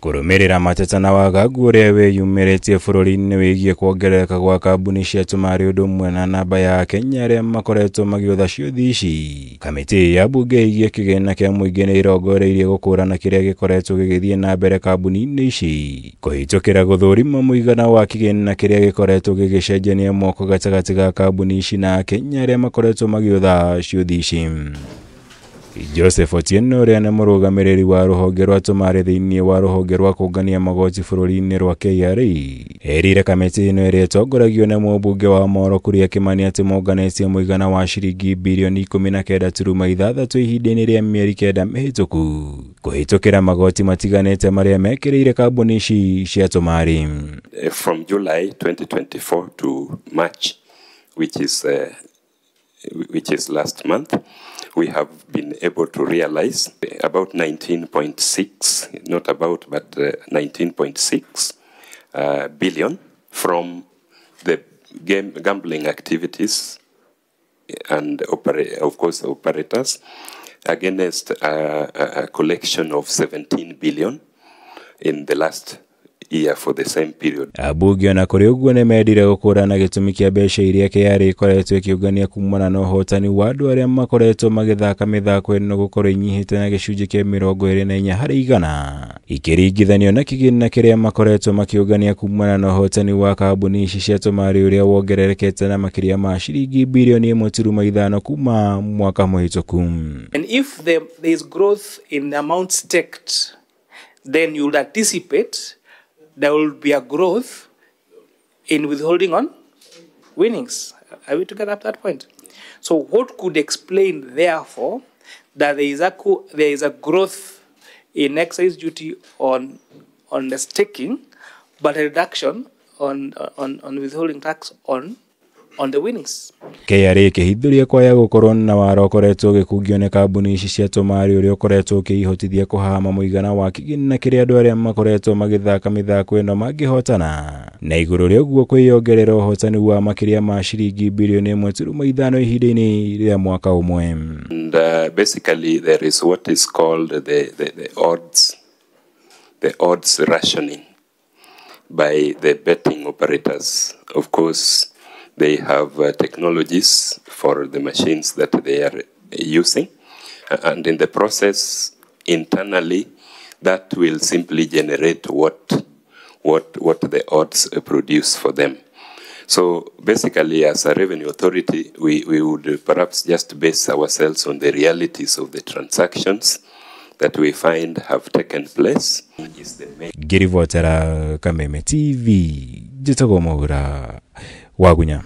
Kũrũmĩrĩra mateta na wagagu ũrĩa wĩyumĩrĩtie bũrũri-inĩ wĩgiĩ kuongerereka gwa kambuni cia tũmarĩ ũndũ ũmwe na namba ya Akenya arĩa makoretwo magĩũtha ciũthi ici. Kamĩtĩ ya mbunge ĩgiĩ kĩgĩna kĩa mũingĩ nĩ ĩrongoreirie gũkũrana kĩrĩa gĩkoretwo gĩgĩthiĩ na mbere kambuni-inĩ ici kũhĩtũkĩra gũthũrima mũigana wa kĩgĩna kĩrĩa gĩkoretwo gĩgĩcenjania moko gatagatĩ ga kambuni ici na Akenya arĩa makoretwo magĩũtha ciũthi ici. Joseph Otieno ũrĩa nĩ mũrũgamĩrĩri wa rũhonge rwa tũmarĩ thĩinĩ wa rũhonge rwa kũngania magoti bũrũri-inĩ rwa KRA erire kamĩtĩ ĩno ĩrĩa ĩtongoragio nĩ mũmbunge wa Moro Kuria Kimani atĩ monganĩtie mũigana wa ciringi birioni 19.6 ihinda-inĩ rĩa mĩeri 9 mĩhĩtũku kũhĩtũkĩra magoti matiganĩte marĩa mekĩrĩire kambuni ici cia tũmarĩ. From July 2024 to March, which is last month, we have been able to realize about 19.6, not about, but 19.6 billion from the gambling activities and, of course, operators, against a collection of 17 billion in the last year for the same period. Abunge ona kũrĩ ũguo nĩ mendire gũkũrana gĩtũmi kĩa mbeca iria KRA ĩkoretwo ĩkĩũngania kumana na ũhotani wa andũ arĩa makoretwo magĩthaka mĩthako ĩno gũkorwo inyihĩte na gĩcunjĩ kĩa 24 harĩ igana ikĩringithanio na kĩgĩna kĩrĩa makoretwo makĩũngania kumana na ũhotani wa kambuni ici cia tũmarĩ ũrĩa wongererekete na makĩria ma ciringi birioni 1.5 kuma mwaka mũhĩtũku. And if there is growth in the amount staked, then you would anticipate there will be a growth in withholding on winnings. Are we together at that point? So what could explain, therefore, that there is a growth in excise duty on the staking, but a reduction on withholding tax on the winnings? KRA ĩkĩhithũria kwaya gũkorwo na wara ũkoretwo ũgĩkungio nĩ kambuni ici cia tũmarĩ ũrĩa ũkoretwo ũkĩihotithia kũhama mũigana wa kĩgĩna kĩrĩa andũ arĩa makoretwo magĩthaka mĩthako ĩno mangĩhotana na igũrũ rĩa ũguo kwĩyongerera ũhotani wa makĩria ma ciringi birioni 1.5 ihinda-inĩ rĩa mwaka ũmwe. And basically there is what is called the odds rationing by the betting operators. Of course, they have technologies for the machines that they are using, and in the process, internally, that will simply generate what the odds produce for them. So basically, as a revenue authority, we would perhaps just base ourselves on the realities of the transactions that we find have taken place. Ngĩribotera Kameme TV, njĩtagwo Mwaura Wagunya.